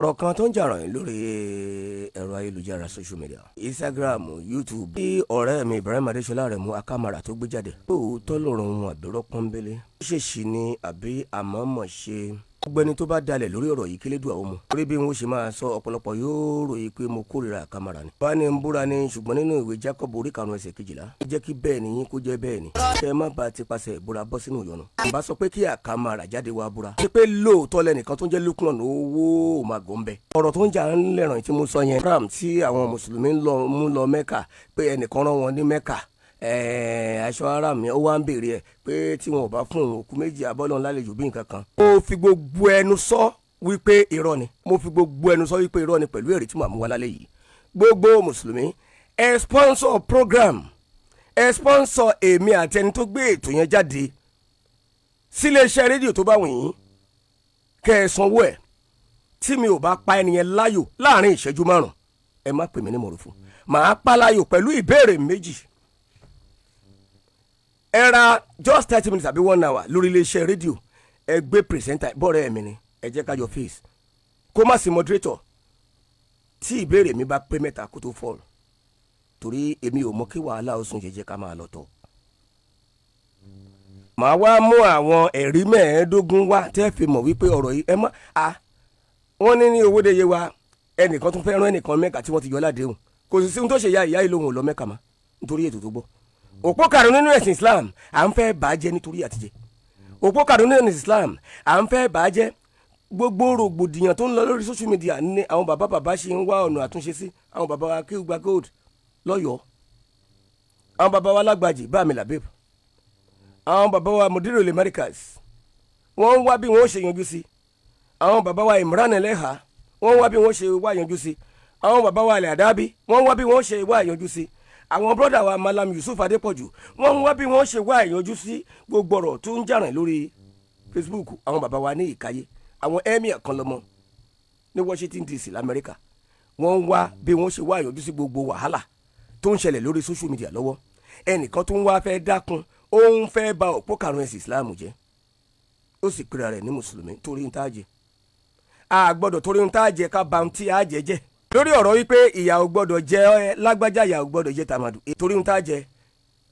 Ọ̀rọ̀ kan tó ń jà ròhìn lórí ẹ̀rọ ayélujára, social media, Instagram, YouTube, bí ọ̀rẹ́ mi Ibrahim Adesola rẹ̀ mú akámara tó gbé jáde. Lóòótọ́ lọ̀rọ̀ ohun àbírọ́ pọ́nbélé. Ó ṣèṣì ni àbí àmọ́mọ̀ ṣe. Ọgbẹ́ni tó bá dalẹ̀ lórí ọ̀rọ̀ yìí, kílédùn àwọn ọmọ. Orí bí wọ́n ṣe máa sọ, ọ̀pọ̀lọpọ̀ yóò ròyìn pé mo kórìíra àkàmàrà ni. Bá ní ń búra ni, ṣùgbọ́n nínú ìwé Jacob orí 5 ẹsẹ̀ 12, ó jẹ́ kí bẹ́ẹ̀ ni yín kó jẹ́ bẹ́ẹ̀ ni. Kẹ́ ẹ má ba ti pasẹ̀ ìbúra bọ́ sínú ìyọnu. Bá sọ pé kí àkàmàrà jáde wá búra. Ṣé pé lóòótọ́ lẹ́nìkan tó ń jẹ́ Lukman owó màgò ń bẹ? Ọ̀rọ̀ tó ń jà ń lẹ̀ràn tí mo sọ yẹn. Ram tí àwọn mùsùlùmí ń lọ mú lọ Mẹ́kà, pé ẹnìkan rán wọn ní Mẹ́kà, aṣọ ara mi, ó wá ń béèrè ẹ pé tí wọn ò bá fún òun òkú méjì abọ́lọ́ lálejò bí nǹkan kan. Mo fi gbogbo ẹnu sọ wípé irọ́ ni. Mo fi gbogbo ẹnu sọ wípé irọ́ ni pẹ̀lú èrè tí màá mú wá lálẹ́ yìí. Gbogbo mùsùlùmí, ẹ sponsor program, ẹ sponsor èmi àti ẹni tó gbé ètò yẹn jáde sílé iṣẹ́ rédíò tó bá wù yín, kẹ́ ẹ sanwó ẹ̀. Tí mi ò bá pa ẹnìyẹn láyò láàrin ìṣẹ́jú 5, ẹ má pè mí ní mọ̀rọ̀fù. Màá pa láyò pẹ̀lú ìbéèrè méjì. Ẹ ra just 30 minutes àbí one hour lórí iléeṣẹ́ rédíò, ẹ gbé presenter bọ́ọ̀rẹ́ mi ni, ẹ jẹ́ ká jọ face, kó má sí moderator. Tí ìbéèrè mi bá pé mẹ́ta kó tó fall, torí èmi ò mọ kí wàhálà ó sùn jẹjẹ ká máa lọ tọ̀. Màá wá mú àwọn ẹ̀rí 15 wá tẹ́ fi mọ̀ wípé ọ̀rọ̀ yìí, ẹ mọ́ a wọ́n ní ní owó de yé wa. Ẹnìkan tún fẹ́ rán ẹnìkan Mẹ́ka tí wọ́n ti yọ ládéhùn, kò sì sí ohun tó ṣe ya ìyá ìlú òun lọ Mẹ́ka mọ́ nítorí ètò tó gbọ́. Òpó karùn-ún nínú ẹ̀sìn Islam, à ń fẹ́ bàjẹ́ nítorí àtijẹ́. Òpó karùn-ún nínú ẹ̀sìn Islam, à ń fẹ́ bàjẹ́. Gbogbo rògbòdìyàn tó ń lọ lórí social media ní àwọn bàbá bàbá ṣe ń wá ọ̀nà àtúnṣe sí. Àwọn bàbá wa Akéwùgbà Gold lọ́yọ̀ọ́, àwọn bàbá wa Lágbàjì báàmì làbẹ́bù, àwọn bàbá wa Mudirul Americas, wọ́n ń wá bí wọ́n ṣe yanjú sí. Àwọn bàbá wa Imran Eleha, wọ́n ń wá bí wọ́n ṣe wá yanjú sí. Àwọn bàbá wa alẹ́ àdábí, wọ́n ń wá bí wọ́n ṣe wá yanjú sí. Àwọn brọ́dà wa Malam Yusuf Adépọ̀jù, wọ́n ń wá bí wọ́n ṣe wá ìyanjú sí gbogbo ọ̀rọ̀ tó ń jàràn lórí Facebook. Àwọn bàbá wa ní Ìkáyé, àwọn emir kan lọ́mọ ní Washington DC lamẹ́ríkà, wọ́n ń wá bí wọ́n ṣe wá ìyanjú sí gbogbo wàhálà tó ń ṣẹlẹ̀ lórí social media lọ́wọ́. Ẹnìkan tó ń wá fẹ́ dákun, ó ń fẹ́ ba òpó karùn-ún ẹ̀sìn Islam jẹ́, ó sì pera rẹ̀ ní mùsùlùmí torí ń tá jẹ. A gbọ́dọ̀ torí ń tá jẹ ká ba ohun tí a jẹ jẹ́. Lórí ọ̀rọ̀ wípé ìyà ò gbọ́dọ̀ jẹ ẹ lágbájá, ìyà ò gbọ́dọ̀ jẹ tàmàdù, torí ń tá jẹ,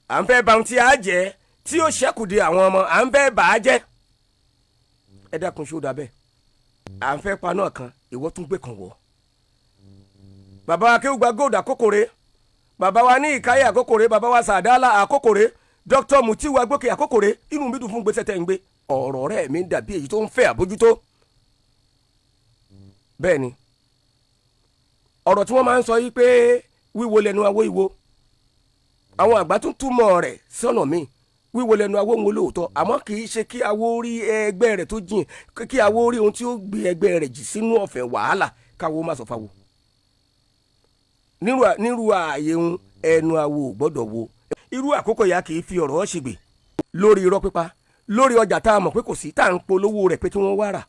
à ń fẹ́ ba ohun tí a jẹ tí ó ṣẹ́kù di àwọn ọmọ, à ń fẹ́ bà á jẹ́. Ẹ dákun, ṣó dà bẹ́ẹ̀? À ń fẹ́ paná kan, ìwọ tún gbé kan wọ̀. Bàbá wa Akéwùgbà Gold àkókòrè, bàbá wa ní Ìkáyà àkókòrè, bàbá wa Sàdálà àkókòrè, Dr. Mutiu Agbókè àkókòrè, inú mi dùn fún gbèsè tẹ́ ń gbé. Ọ̀rọ̀ rẹ̀ mi dàbí èyí tó ń fẹ́ àbójútó. Bẹ́ẹ̀ ni ọ̀rọ̀ tí wọ́n máa ń sọ yìí pé wíwo lẹ́nu awó ìwo, àwọn àgbà tún túmọ̀ rẹ̀ sọ́nà míì. Wíwo lẹ́nu awó ń wo lóòótọ́, àmọ́ kì í ṣe kí awó rí ẹgbẹ́ rẹ̀ tó jìn, kí awó rí ohun tí ó gbé ẹgbẹ́ rẹ̀ jì sínú ọ̀fẹ́ wàhálà, káwó má sọ fáwo. Nírú ààyè ń ẹnu awo ò gbọ́dọ̀ wo. Irú àkókò yà kì í fi ọ̀rọ̀ ṣègbè lórí irọ́ pípa, lórí ọjà tá a mọ̀ pé kò sí, tá à ń polówó rẹ̀ pé tí wọ́n wá rà,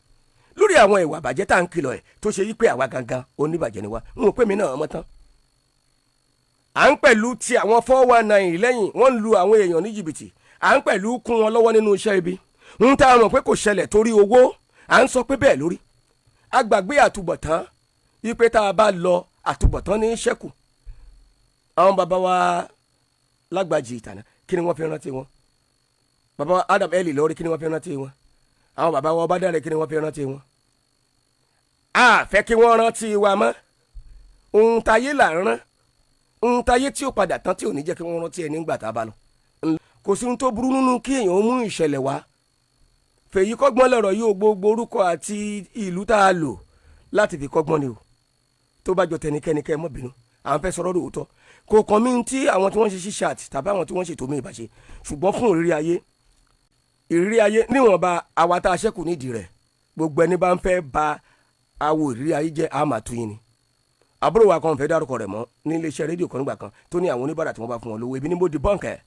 lórí àwọn ìwà àbàjẹ́ tá à ń kìlọ̀ ẹ̀, tó ṣe yí pé àwa gangan oníbàjẹ́ ni wa. N ò pè mí náà mọ́ tán. À ń pẹ̀lú ti àwọn 419 lẹ́yìn, wọ́n ń lu àwọn èèyàn ní jìbìtì, à ń pẹ̀lú kún wọn lọ́wọ́ nínú iṣẹ́ ibi ń tá a mọ̀ pé kò ṣẹlẹ̀ torí owó. À ń sọ pé bẹ́ẹ̀ lórí agbàgbé àtúbọ̀tán, wípé tá a bá lọ, àtúbọ̀tán ní ṣẹ́kù. Àwọn bàbá wa Lágbàjì ìtànà, kí ni wọ́n fi rántí wọn? Bàbá wa Adam Eli lórí, kí ni wọ́n fi rántí wọn? Àwọn bàbá wa Ọbádáre, kí ni wọ́n fi rántí wọn? A fẹ́ kí wọ́n rántí wa mọ́. Ohun táyé là ń rán, ohun táyé tí ó padà tán, tí ò ní jẹ́ kí wọ́n rántí ẹ nígbà tá a bá lọ. Kò sí ohun tó burú nínú kí èèyàn mú ìṣẹ̀lẹ̀ wá fèyí kọ́gbọ́n lọ̀rọ̀ yìí o. Gbogbo orúkọ àti ìlú tá a lò láti fi kọ́gbọ́n ni o. Tó bá jọ tẹnikẹ́ni, kẹ́ ẹ mọ́ bínú. À ń fẹ́ sọ̀rọ̀ lóòótọ́. Kò kàn mí tí àwọn tí wọ́n ṣe ṣíṣàt tàbí àwọn tí wọ́n ṣètò mi ìbàṣe, ṣùgbọ́n fún ìrírí ayé, ìrírí ayé níwọ̀nba àwa tá a ṣẹ́kù nídìí rẹ̀, gbogbo ẹni bá ń fẹ́ ba awo ìrírí ayé jẹ́ àmà tún yín ni. Àbúrò wa kan fẹ́ dárúkọ rẹ̀ mọ́ ní iléeṣẹ́ rédíò kan nígbà kan, tó ní àwọn oníbàárà tí wọ́n bá fún wọn lówó ebi ní mo di bọ́ǹkì ẹ̀,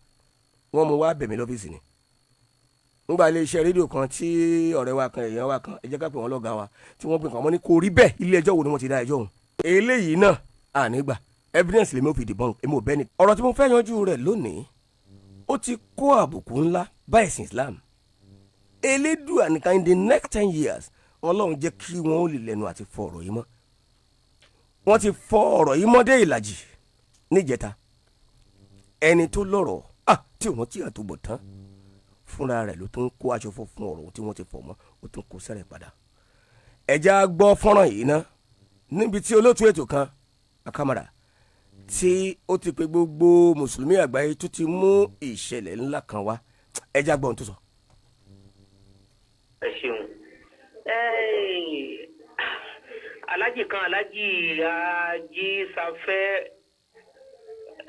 wọ́n mú wá bẹ̀mí lọ́fíìsì ni. Nígbà iléeṣẹ́ rédíò kan tí ọ̀rẹ́ wa kan, èèyàn wa kan, ẹ jẹ́ ká pè wọ́n lọ́gàá wa, tí wọ́n gbé nǹkan, wọ́n ní kò rí bẹ́ẹ̀. Ilé ẹjọ́ wo ni wọ́n ti dá ẹjọ́ òun? Eléyìí náà ànígbà evidence lèmi ò fi debunk, èmi ò bẹ́ẹ̀ ni. Ọ̀rọ̀ tí mo fẹ́ yanjú rẹ̀ lónìí, ó ti kó àbùkù ńlá bá ẹ̀sìn Islam. Elédùà nìkan, in the next 10 years, Ọlọ́run jẹ́ kí wọ́n ó lè lẹ́nu àti fọ ọ̀rọ̀ yìí mọ́. Wọ́n ti fọ ọ̀rọ̀ yìí mọ́ dé ìlàjì níjẹta. Ẹni tó lọ́rọ̀ tí òun ti àtúbọ̀ tán fúnra rẹ̀ ló tún kó aṣọ funfun ọ̀rọ̀ tí wọ́n ti fọ̀ mọ́, ó tún kó sẹ́rẹ̀ padà. Ẹ̀já gbọ́ fọ́nrán yìí ná níbi tí olóòtú ètò kan Akamara tí ó ti pe gbogbo mùsùlùmí àgbáyé tó ti mú ìṣẹ̀lẹ̀ ńlá kan wá. Ẹ̀já gbọ́ ohun tó sọ. Ẹ ṣeun. Alájì kan, Alájì Ajísafẹ́,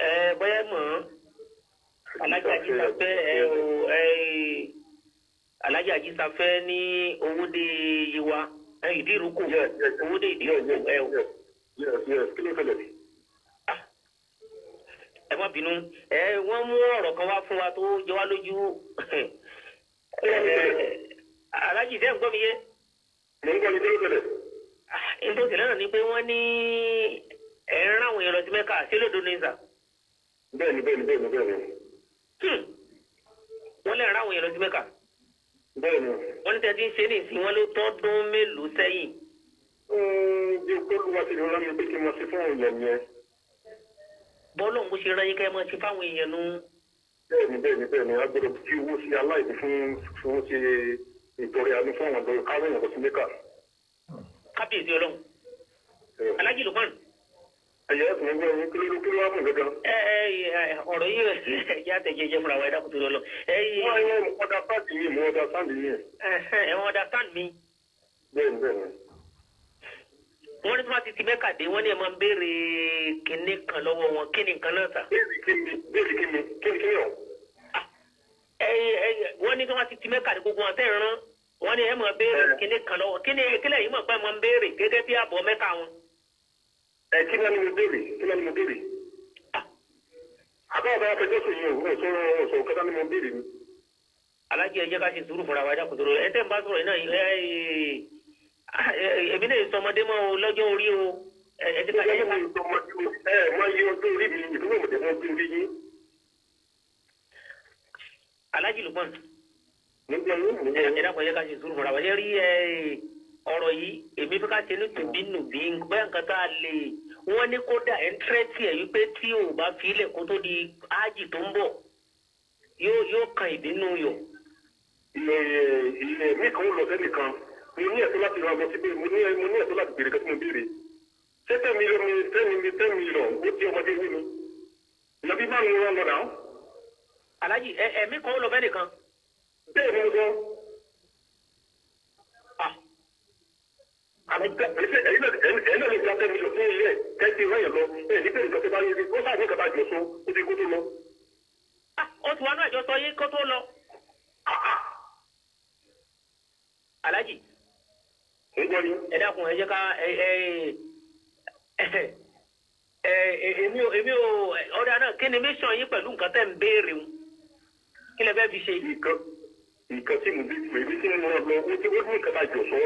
ẹ bóyá mọ̀ Alájì Ajísafẹ́, ẹ o, ẹ Alájì Ajísafẹ́ ní Owódé Yewa, Ìdíròkò, Owódé Ìdíròkò, ẹ o. Yes, kí ló ṣẹlẹ̀? Ẹ má bínú, ẹ wọ́n mú ọ̀rọ̀ kan wá fún wa tó jọ wá lójú. Alájì, tẹ́ ń gbọ́ mi yé? Mo ń gbọ́ ní, kí ló ṣẹlẹ̀? Nítorí náà ni pé wọ́n ní ẹ̀ ń rán àwọn èèyàn lọ sí Mẹ́kà, sí lódò ní sà? Bẹ́ẹ̀ni, bẹ́ẹ̀ni, bẹ́ẹ̀ni, bẹ́ẹ̀ni. Wọ́n lè rán àwọn èèyàn lọ sí Mẹ́kà? Bẹ́ẹ̀ni. Wọ́n ní tẹ́tí ń ṣe ní ìsìn, wọn ló tọ́dún mélòó sẹ́yìn? Bí olúwa ti rán mi pé kí n máa ṣe fún àwọn èèyàn yẹn. Bọ́lọ̀ ń bó ṣe rán yín kẹ́ ẹ máa ṣe fáwọn èèyàn nu. Bẹ́ẹ̀ni, bẹ́ẹ̀ni, bẹ́ẹ̀ni, a gbọ́dọ̀ fi owó sí aláìní fún ṣe ìtọrẹ àánú fún àwọn ọ̀dọ́ káwọn èèyàn lọ sí Mẹ́kà. Kábíyèsí Ọlọ́run! Alájì Lukman. Ẹ̀yẹ ẹ̀sùn ẹgbẹ́ yín, kí ló wá fún gangan? Ẹ ẹ ọ̀rọ̀ yìí, ẹ jẹ́ àtẹ̀jẹjẹ fúnra wa, ẹ dákun tó lọ. Wọ́n yẹn mo understand yín, mo understand yín. Ẹ wọ́n understand mi? Bẹ́ẹ̀ni, bẹ́ẹ̀ni. Wọ́n ní tí wọ́n ti ti Mẹ́kà dé, wọ́n ní ẹ máa ń béèrè kinní kan lọ́wọ́ wọn. Kí ni nǹkan náà sà? Béèrè kí ni? Béèrè kí ni? Kí ni kí ni ọ̀? Ẹ ẹ wọ́n ní tí wọ́n ti ti Mẹ́kà dé, gbogbo wọn tẹ́ rán, wọ́n ní ẹ máa béèrè kinní kan lọ́wọ́. Kí ni kílẹ̀ yìí mọ̀ pé ẹ máa ń béèrè gẹ́gẹ́ bí àbọ̀ Mẹ́kà wọn? Ẹ kí náà ni mo béèrè? Kí náà ni mo béèrè? Àbá ọ̀bá afẹjọ́ sùn yìí, òun sọ̀rọ̀ sọ̀rọ̀ kẹta ni mo béèrè ni. Alájí, ẹ jẹ́ ká ṣe sùúrù fúnra wa, ẹ dákun tó lọ. Ẹ tẹ́ ń bá sọ̀rọ̀ yìí náà, ẹ èmi náà sọ ọmọdé mọ́ o lọ́jọ́ orí o. Ẹ ti ká ẹ Ẹ máa yẹ ọjọ́ orí mi, ìdúró mọ̀tẹ́ mọ́ ọjọ́ orí yín. Alájí Lukman. Nígbà yín mo Ẹ dákun, ẹ jẹ́ ká ṣe sùúrù fúnra wa. Ṣe rí ẹ ọ̀rọ̀ yìí, èmi fẹ́ ká ṣe ní tùbínùbí bóyá nǹkan tá a lè. Wọ́n ní kódà ẹ̀ ń tẹ́tì ẹ̀ wípé tí ò bá filẹ̀ kó tó di ájì tó ń bọ̀, yóò kan ìbínú yọ. Ilé ilé mi kan lọ sẹ́nìkan, mo ní ẹ̀tọ́ láti rán lọ síbẹ̀, mo ní ẹ̀tọ́ láti béèrè kan tí mo béèrè. Ṣé 10 million mi, 10 million, 10 million ó ti ọmọdé wí mi? Ìyàbí márùn-ún rán lọ náà. Alájì, ẹ̀mí kan ó lọ fẹ́ nìkan. Bẹ́ẹ̀ ni mo sọ. Àbí ẹ̀yin náà lè gba 10 million fún ilé ẹ̀ kẹ́sì rán yẹn lọ ẹ̀ ní bẹ́ẹ̀ nǹkan tó bá yẹ ó sáà ní nǹkan bá jọ sọ ó ti kó tó lọ. Ó ti wá náà jọ sọ yín kó tó lọ. Alájì. Ń gbọ́ yín. Ẹ dákun, ẹ jẹ́ ká ẹ ẹ ẹ èmi ò ọ̀dà náà, kí ni mission yín pẹ̀lú nǹkan tẹ́ ń béèrè ń? Kí lẹ fẹ́ fi ṣe? Nǹkan tí mo bí èmi tí mo rán lọ, ó ti ó ní nǹkan tá jọ sọ.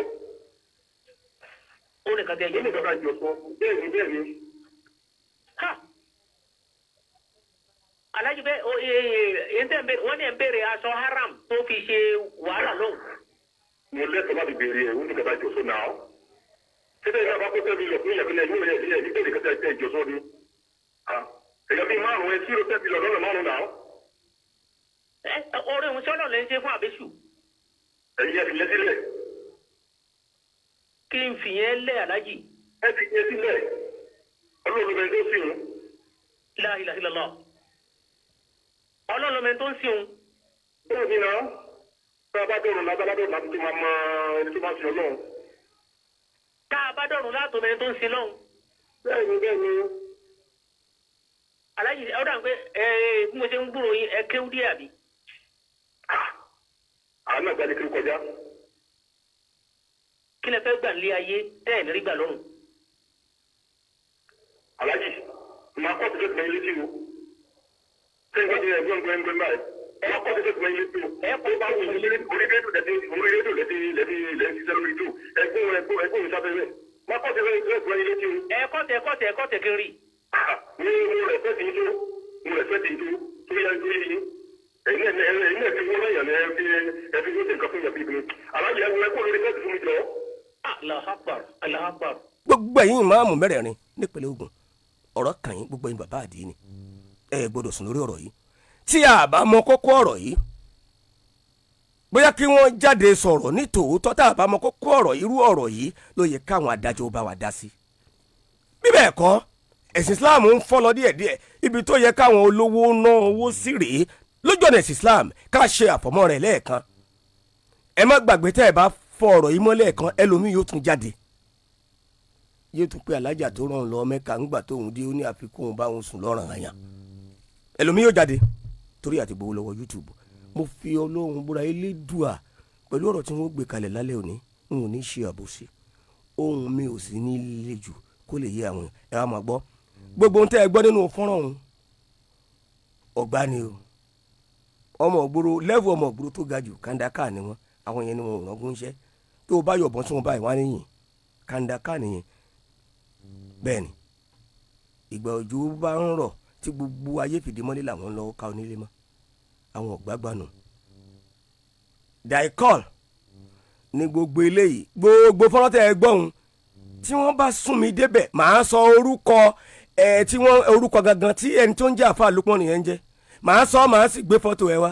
Ó ní nǹkan tẹ́ Ó ní nǹkan tá jọ sọ, bẹ́ẹ̀ ni, bẹ́ẹ̀ ni. Ha, Alájì, bẹ́ẹ̀ o ẹ ẹ tẹ́ ń béèrè, wọ́n ní ẹ̀ ń béèrè aṣọ haram tó fi ṣe wàhálà lóhùn. Mo lẹ́tọ̀ọ́ láti béèrè ẹ̀, ó ní nǹkan tá jọ sọ náà. Síbẹ̀ ní abákó 10 million fún ìyàgbẹ́ yóò yẹ ẹ̀ ní bẹ́ẹ̀ nǹkan tẹ́ jọ sọ ni. Èèyàn bíi márùn-ún, ẹ zero 10 million lọ́nà márùn-ún náà. Ẹ ọ̀rẹ́ òun sọ́nà lẹ́ ń ṣe fún àbẹ́sù. Ẹ̀yin ẹ fi yẹn sílẹ̀. Kí n fìyẹn lẹ̀, Alájì? Ẹ fi yẹn sílẹ̀, Ọlọ́run bẹ tó sì ń. La ilaha illallah, Ọlọ́run mẹ́rin tó ń sìn òun. Bẹ́ẹ̀ ni náà, tá a bá dọ̀rùn náà, tá a bá dọ̀rùn láti tó máa mọ ẹni tó máa sin Ọlọ́run. Tá a bá dọ̀rùn látò mẹ́rin tó ń sin lọ́hùn. Bẹ́ẹ̀ ni, bẹ́ẹ̀ ni. Alájì, ọ dà pé ẹ bí mo ṣe ń gbúròó yín, ẹ kéwú díẹ̀, àbí? Àánú àgbàdo kiri kọjá. Kí lẹ fẹ́ gbà nílé ayé tẹ́ ẹ̀ ní rí gbà lọ́rùn? Alájì, màá kọ́ ti fẹ́ tìmọ̀ ilé tí o ṣé nǹkan ti yẹ gbọ́n gbọ́n gbọ́n báyìí, màá kọ́ ti fẹ́ tìmọ̀ ilé tí o. Ó bá wù mí orí rédíò lẹ́tí, orí rédíò lẹ́tí lẹ́tí lẹ́tí ṣiṣẹ́ lórí tó ẹgbọ́n ẹgbọ́n ẹgbọ́n mi sábẹ́ bẹ́ẹ̀, màá kọ́ ti fẹ́ tìmọ̀ ilé tí o. Ẹ kọ́tẹ̀, kọ́tẹ̀, kọ́tẹ̀ kiri. Ní mo rẹ̀ fẹ́ tì í tó, mo rẹ̀ fẹ́ tì í tó tó yá tó yé yín. Ẹ̀yin náà, ẹ̀yin náà fi wọ́n lọ́yàn ní ẹ fi wọ́n sí nǹkan fún yàrá ìbínú. Alájì, ẹ̀wọ̀n ẹ̀kọ́ lórí fẹ́ẹ̀sì fún mi jọ. Allahu Akbar, Allahu Akbar. Gbogbo ẹ̀yin ìmáàmù mẹ́rẹ̀ẹ̀rin nípínlẹ̀ Ògùn, ọ̀rọ̀ kàn yín. Gbogbo ẹ̀yin bàbá àdínì, ẹ gbọ́dọ̀ sùn lórí ọ̀rọ̀ yìí. Tí a bá mọ kókó ọ̀rọ̀ yìí, bóyá kí wọ́n jáde sọ̀rọ̀ ní tòótọ́. Tá a bá mọ kókó ọ̀rọ̀, irú ọ̀rọ̀ yìí ló yẹ káwọn adájọ́ bá wa dá sí. Bí bẹ́ẹ̀ kọ́, ẹ̀sìn Islam ń fọ́ lọ díẹ̀díẹ̀. Ibi tó yẹ káwọn olówó ná owó sí rèé lójú ọ̀nà ẹ̀sìn Islam, ká ṣe àfọ̀mọ́ rẹ̀ lẹ́ẹ̀kan. Ẹ má gbàgbé, tẹ́ ẹ bá fọ ọ̀rọ̀ yìí mọ́ lẹ́ẹ̀kan, ẹlòmíì yóò tún jáde, yóò tún pé alájà tó rán lọ Mẹ́ka ńgbà tóun dé, ó ní àfikún bá òun sùn lọ́rùn àyàn. Ẹlòmíì yóò jáde torí àti gbowó lọ́wọ́ YouTube. Mo fi Ọlọ́run búra, Elédùà, pẹ̀lú ọ̀rọ̀ tí wọ́n gbé kalẹ̀ lálẹ́ òní, n ò ní ṣe àbòsí. Ohun mi ò sì ní le jù kó lè yé àwọn. Ẹ wá máa gbọ́ gbogbo ohun tẹ́ ẹ gbọ́ nínú fọ́nrán ọ̀hún. Ọ̀gbá ni o, ọmọ ògbóró lẹ́vù, ọmọ ògbóró tó ga jù, kàńdákà ni wọ́n. Àwọn yẹn ni wọn ò rọ́gún iṣẹ́. Tó o bá yọ̀bọ̀n tí wọ́n báyìí wọ́n á níyìn, kàńdákà nìyẹn. Bẹ́ẹ̀ ni, ìgbà òjò bá ń rọ̀ tí gbogbo ayé fìdí mọ́lé làwọn ń lọ ká onílé mọ́. Àwọn ọ̀gbágbánu daikol ní gbogbo eléyìí. Gbogbo fọ́nrán tẹ́ ẹ gbọ́hùn, tí wọ́n bá sún mi débẹ̀, màá sọ orúkọ ẹ tí wọ́n, orúkọ gangan tí ẹni tó ń jẹ́ àfa Lukman nìyẹn ń jẹ́, màá sọ, màá sì gbé fọ́tò ẹ wá.